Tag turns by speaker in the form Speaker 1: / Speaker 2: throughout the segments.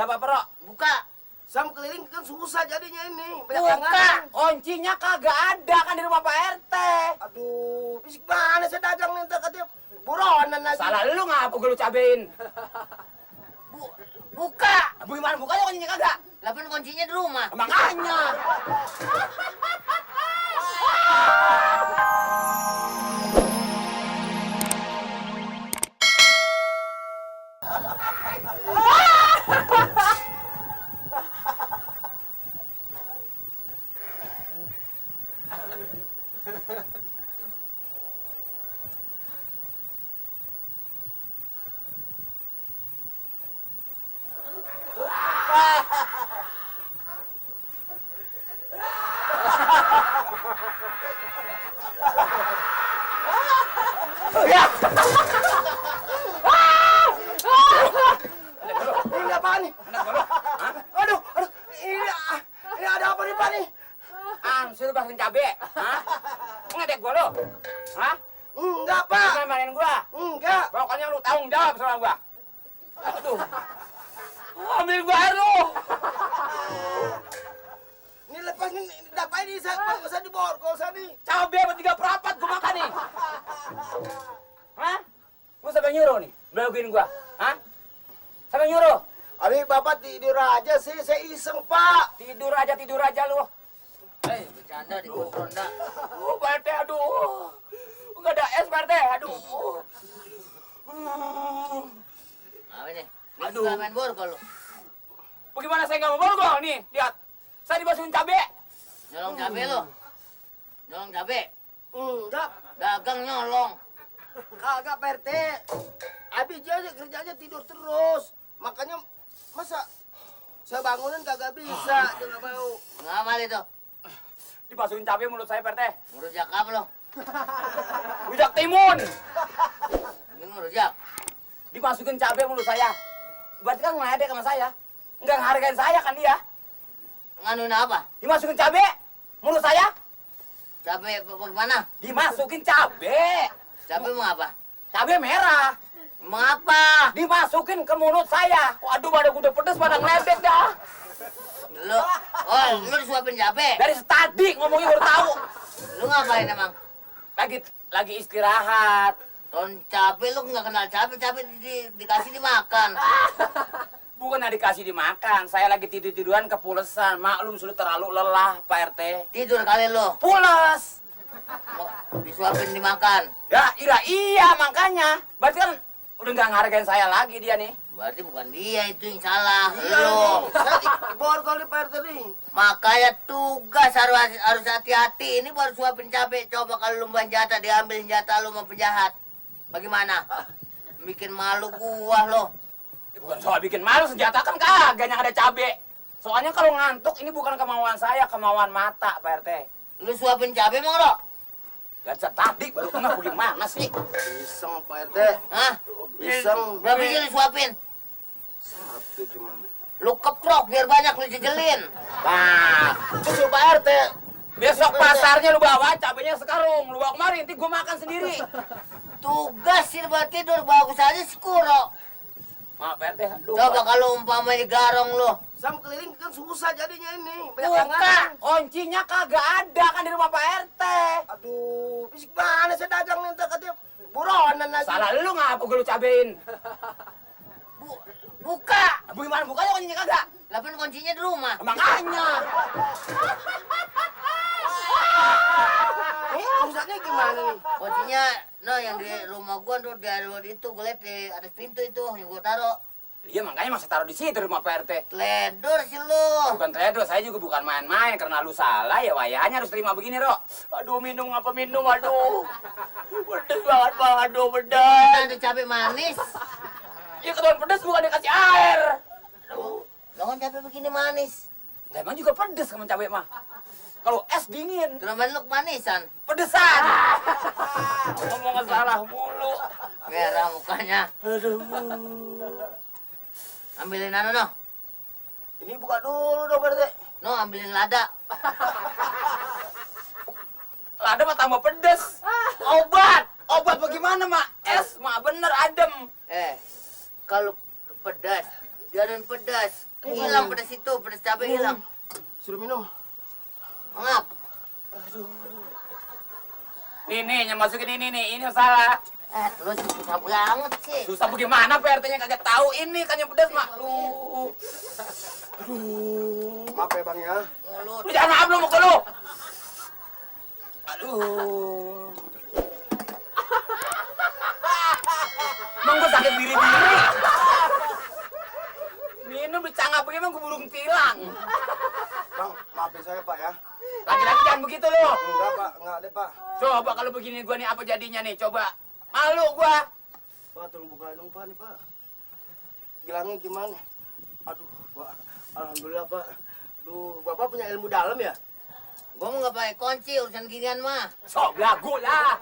Speaker 1: Gak apa-apa, Rok.
Speaker 2: Buka.
Speaker 3: Sam keliling kan susah jadinya ini. Banyak
Speaker 1: Buka.
Speaker 3: langganan.
Speaker 1: Kuncinya kagak ada kan di rumah Pak RT.
Speaker 3: Aduh, fisik mana saya dagang nih, ntar katanya buronan lagi.
Speaker 1: Salah lu ngapa gue lu cabein?
Speaker 2: Buka.
Speaker 1: Gimana bukanya kuncinya kagak?
Speaker 2: Lah kan kuncinya di rumah.
Speaker 1: Makanya.
Speaker 3: Ini apaan nih? Aduh, ini ada apa nih Pak nih?
Speaker 1: Suruh bahasin cabe. Hah? Ngedek gua lu? Hah?
Speaker 3: Enggak Pak,
Speaker 1: Jangan mainin gua.
Speaker 3: enggak.
Speaker 1: Pokoknya lu tanggung jawab sama gua. Aduh. Ambil gua air lu.
Speaker 3: Ini lepas nih, dapain ini saya diborgol saya nih.
Speaker 1: Cabe apa 3/4 gua makan nih. Hah? Lu sampai nyuruh nih, belokin gua. Hah? Sampai nyuruh.
Speaker 3: Aduh, Bapak tidur aja sih, saya iseng Pak.
Speaker 1: Tidur aja lu.
Speaker 2: Bercanda di ronda.
Speaker 1: Pak RT, aduh. Enggak ada es, Pak RT, aduh.
Speaker 2: Apa ini?
Speaker 1: Aduh.
Speaker 2: Aduh. Main borgol lu.
Speaker 1: Bagaimana saya nggak mau borgol nih? Lihat, saya dibasuhin cabe.
Speaker 2: Nyolong cabe lu. Nyolong cabe.
Speaker 3: Enggak,
Speaker 2: Dagang nyolong.
Speaker 3: kagak Pak RT. Habis aja kerjanya tidur terus. Makanya masa saya bangunin kagak bisa, dia nggak mau.
Speaker 2: Ngamal itu.
Speaker 1: Dibasuhin cabe mulut saya, Pak RT.
Speaker 2: Ngerujak apa lu?
Speaker 1: Rujak timun.
Speaker 2: Ini ngerujak.
Speaker 1: Dimasukin cabe mulut saya. Berarti kan ngeledek sama saya. Nggak ngehargain saya kan dia.
Speaker 2: Nganuin apa?
Speaker 1: Dimasukin cabe mulut saya.
Speaker 2: Cabe bagaimana?
Speaker 1: Dimasukin cabe.
Speaker 2: Cabe mau apa?
Speaker 1: Cabe merah.
Speaker 2: Mau apa?
Speaker 1: Dimasukin ke mulut saya. Waduh, pada udah pedes, pada ngeledek dah.
Speaker 2: Lu disuapin cabe?
Speaker 1: Dari tadi ngomongnya baru tahu.
Speaker 2: Lu ngapain emang?
Speaker 1: Lagi istirahat.
Speaker 2: Ton cabe lu nggak kenal cabe, cabe dikasih dimakan.
Speaker 1: Bukan dikasih dimakan. Saya lagi tidur-tiduran kepulesan. Maklum sudah terlalu lelah, Pak RT.
Speaker 2: Tidur kali lu.
Speaker 1: Pules.
Speaker 2: Mau disuapin dimakan.
Speaker 1: Ya, iya makanya. Berarti kan udah nggak ngehargain saya lagi dia nih.
Speaker 2: Berarti bukan dia itu yang salah,
Speaker 3: Iya,
Speaker 2: lu.
Speaker 3: saya diborgol di Pak RT nih.
Speaker 2: Makanya tugas harus hati-hati. Ini baru suapin cabe. Coba kalau lu jatah, diambil jatah lu sama penjahat. Bagaimana? Bikin malu gua lo.
Speaker 1: Bukan soal bikin malu, senjata kan kagak yang ada cabe. Soalnya kalau ngantuk ini bukan kemauan saya, kemauan mata, Pak RT.
Speaker 2: Lu suapin cabe emang lo?
Speaker 1: Gak tadi baru kena gimana sih?
Speaker 3: Iseng Pak RT.
Speaker 2: Hah?
Speaker 3: Iseng.
Speaker 2: Berapa biji lu suapin?
Speaker 3: Satu cuman.
Speaker 2: Lu keprok biar banyak lu jejelin.
Speaker 1: Nah,
Speaker 3: Itu Pak RT.
Speaker 1: besok pasarnya lu bawa cabenya sekarung, lu bawa kemarin, nanti gua makan sendiri.
Speaker 2: Tugas sih buat tidur, bagus aja skuro.
Speaker 1: Maaf Pak RT, aduh.
Speaker 2: Coba kalau umpama di garong lu.
Speaker 3: Sam keliling kan susah jadinya ini. Banyak
Speaker 1: Buka,
Speaker 3: langganan.
Speaker 1: kuncinya kagak ada kan di rumah Pak RT.
Speaker 3: Aduh, fisik mana saya dagang nih, ntar katanya buronan lagi.
Speaker 1: Salah lu ngapa gue lu cabein?
Speaker 2: Buka.
Speaker 1: Bagaimana bukanya kuncinya kagak?
Speaker 2: Lah kan kuncinya di rumah.
Speaker 1: Makanya.
Speaker 3: Maksudnya gimana nih?
Speaker 2: Kuncinya, no yang di rumah gua tuh di itu gua liat di atas pintu itu yang gua taruh.
Speaker 1: Iya makanya masih taruh di situ di rumah Pak RT.
Speaker 2: Teledor sih lu.
Speaker 1: Bukan teledor, saya juga bukan main-main. Karena lu salah ya wayahnya harus terima begini, Rok. Aduh, minum apa minum, aduh. Pedes banget, Bang. Aduh, pedes.
Speaker 2: Ada cabai manis.
Speaker 1: Ya ketahuan pedes bukan dikasih air.
Speaker 2: Loh kan cabai begini manis.
Speaker 1: Lah emang juga pedes sama cabai mah. Kalau es dingin,
Speaker 2: Terus lu kemanisan.
Speaker 1: pedesan. Ngomong salah mulu.
Speaker 2: Merah mukanya.
Speaker 1: Aduh.
Speaker 2: Ambilin anu no.
Speaker 3: Ini buka dulu dong Pak RT.
Speaker 2: No, ambilin lada.
Speaker 1: Lada mah tambah pedes. Obat. Obat bagaimana, Mak? Es mah bener adem.
Speaker 2: Kalau pedas, jangan pedas. Hilang pedas itu, pedas cabai hilang.
Speaker 3: Suruh minum.
Speaker 2: Ngap.
Speaker 1: Ini yang masukin ini salah.
Speaker 2: Lu susah banget sih.
Speaker 1: Susah bagaimana PRT-nya kagak tahu ini kan yang pedas mak. Aduh.
Speaker 3: Maaf ya bang ya.
Speaker 2: Mulut.
Speaker 1: Lu jangan maaf lu muka lu. Aduh. Emang gue sakit diri-diri. Minum dicangap begini emang gue burung tilang.
Speaker 3: Bang, maafin saya pak ya.
Speaker 1: Lagi-lagi jangan begitu lu.
Speaker 3: Enggak pak, enggak deh pak.
Speaker 1: Coba kalau begini gua nih apa jadinya nih, coba. Malu gua.
Speaker 3: Pak, tolong bukain dong pak nih pak. Gelangnya gimana? Aduh pak, alhamdulillah pak. Duh, bapak punya ilmu dalam ya?
Speaker 2: Gua mau nggak pakai kunci urusan ginian mah.
Speaker 1: Sok belagu lah.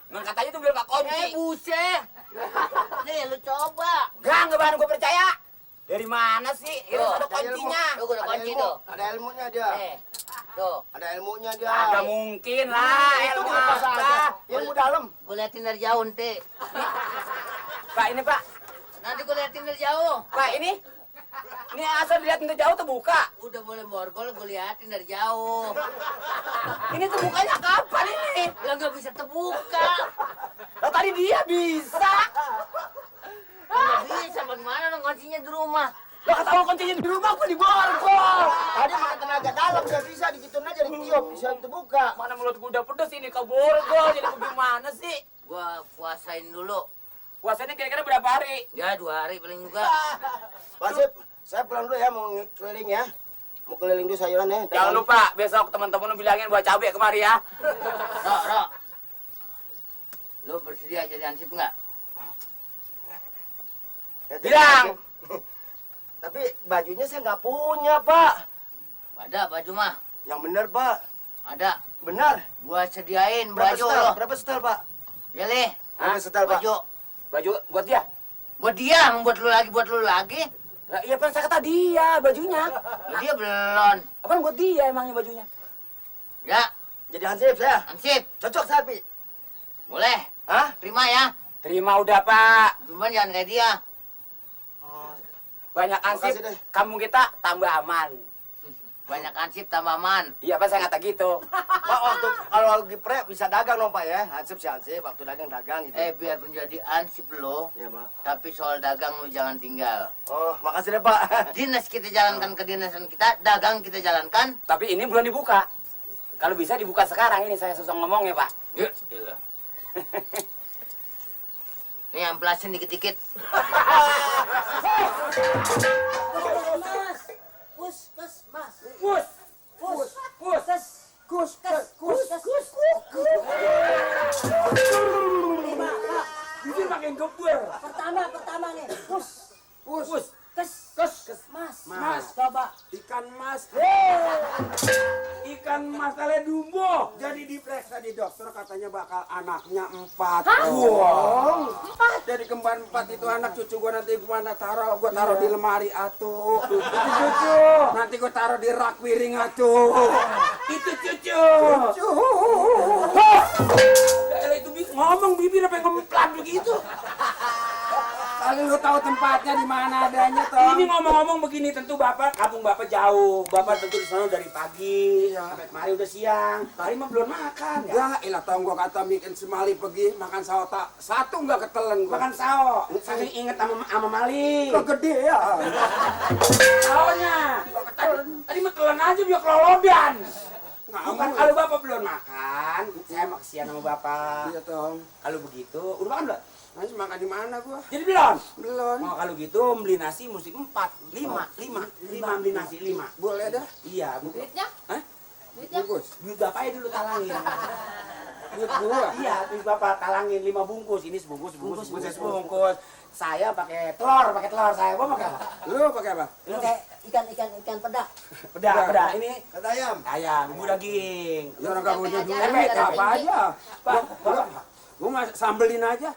Speaker 1: Memang katanya tuh biar pak kunci.
Speaker 2: Buset. Nih lu coba.
Speaker 1: Gak bahan gua percaya. Dari mana sih? Ini ada kuncinya.
Speaker 2: Tuh gua ada kunci tuh.
Speaker 3: Ada ilmunya dia.
Speaker 2: Tuh.
Speaker 3: Ada ilmunya dia.
Speaker 1: Agak mungkin lah.
Speaker 3: Itu
Speaker 1: Ilmu
Speaker 3: apa saja?
Speaker 1: apa?
Speaker 3: Ilmu dalam.
Speaker 2: Gua liatin dari jauh ente.
Speaker 1: Pak ini pak.
Speaker 2: Nanti gua liatin dari jauh.
Speaker 1: Pak ini. Ini asal dilihat dari jauh terbuka.
Speaker 2: Udah boleh borgol, gua liatin dari jauh.
Speaker 1: Ini terbukanya kapan ini?
Speaker 2: Lah nggak bisa terbuka.
Speaker 1: Lah tadi dia bisa.
Speaker 2: Nggak bisa, bagaimana dong kuncinya di rumah?
Speaker 1: Lo ketahuan kuncinya di rumah gua diborgol.
Speaker 3: Tadi pakai tenaga dalam nggak bisa digituin aja ditiup bisa terbuka.
Speaker 1: Mana mulut gua udah pedes ini ke borgol. Jadi gimana sih?
Speaker 2: Gua puasain dulu.
Speaker 1: Puasanya kira-kira berapa hari?
Speaker 2: Ya 2 hari paling juga.
Speaker 3: Pak Sip, saya pulang dulu ya mau keliling ya. Mau keliling dulu sayuran ya.
Speaker 1: Jangan lupa besok teman-teman lu bilangin buat cabai kemari ya.
Speaker 2: Rok. Lu bersedia jadi ansip nggak?
Speaker 3: Ya,
Speaker 1: Bilang.
Speaker 3: Tapi bajunya saya nggak punya pak.
Speaker 2: Ada baju mah.
Speaker 3: Yang benar pak.
Speaker 2: Ada.
Speaker 3: Benar.
Speaker 2: Gua sediain
Speaker 3: Berapa
Speaker 2: baju
Speaker 3: setel?
Speaker 2: lo.
Speaker 3: Berapa setel pak?
Speaker 2: Ya leh.
Speaker 3: Berapa setel pak?
Speaker 2: Baju.
Speaker 1: Baju buat dia.
Speaker 2: Buat dia, buat lu lagi.
Speaker 1: Lah, iya kan saya kata dia bajunya.
Speaker 2: Buat dia belum.
Speaker 1: Apaan buat dia emangnya bajunya?
Speaker 2: Ya,
Speaker 3: Jadi hansip saya.
Speaker 2: ansip.
Speaker 3: Cocok sapi.
Speaker 2: Boleh.
Speaker 3: Hah?
Speaker 2: Terima ya.
Speaker 1: Terima udah pak.
Speaker 2: Cuman jangan kayak dia.
Speaker 1: Banyak ansip,
Speaker 3: Makasih deh.
Speaker 1: kampung kita tambah aman.
Speaker 2: Banyak ansip tambah aman.
Speaker 1: Iya pak saya kata gitu.
Speaker 3: Pak waktu kalau lagi pre bisa dagang dong pak ya. Hansip si hansip waktu dagang gitu.
Speaker 2: Biar menjadi ansip lo.
Speaker 3: Ya pak.
Speaker 2: Tapi soal dagang lu jangan tinggal.
Speaker 3: Oh makasih deh pak.
Speaker 2: Dinas kita jalankan ke dinasan kita, dagang kita jalankan.
Speaker 1: Tapi ini belum dibuka. Kalau bisa dibuka sekarang ini saya susah ngomong ya pak.
Speaker 2: Yuk. Nih amplasin dikit-dikit.
Speaker 1: Bibir makin gebur.
Speaker 4: Pertama nih, pus, kes, mas, coba.
Speaker 5: Ikan mas, ikan mas lele dumbo. Jadi diperiksa di dokter katanya bakal anaknya 4. Wow. Jadi kembar 4 itu anak cucu gua nanti gua mana taruh? Gua taruh di lemari atuh. Itu cucu. Nanti gua taruh di rak piring atuh. Itu cucu. Elah itu ngomong bibir apa yang ngemplan begitu? Kalau lu tahu tempatnya di mana adanya toh. Ini ngomong-ngomong begini tentu bapak, kampung bapak jauh. Bapak tentu di sana dari pagi sampai kemarin udah siang. Tadi mah belum makan ya. Ya, ilah tahu gua kata bikin semali pergi makan sawo tak satu nggak ketelen gua. Makan sawo. Saking inget sama Mali. Kegede ya. Sawonya. Tadi mah telan aja biar kelolodan. Bukan kalau bapak belum makan, saya mau kesian sama bapak. Iya toh. Kalau begitu, udah makan belum? Masih makan di mana gua? Jadi belum? Belum. Oh, kalau gitu beli nasi mesti 4, 5 beli nasi 5. Boleh dah. Iya,
Speaker 4: Duitnya?
Speaker 5: Hah?
Speaker 4: Duitnya?
Speaker 5: Bungkus.
Speaker 1: Duit bapaknya dulu talangin.
Speaker 5: Duit gua.
Speaker 1: Iya, duit bapak talangin 5 bungkus. Ini sebungkus. Saya pakai telur saya. Gua pakai apa?
Speaker 5: Lu pakai apa?
Speaker 4: Lu kayak ikan pedak.
Speaker 1: Peda. Ini
Speaker 3: Kata ayam.
Speaker 1: ayam, bumbu daging.
Speaker 5: Ya orang kamu punya
Speaker 4: Tempe aja,
Speaker 5: duit
Speaker 4: tempe
Speaker 5: apa
Speaker 4: tinggi.
Speaker 5: aja. Pak, gua mah sambelin aja.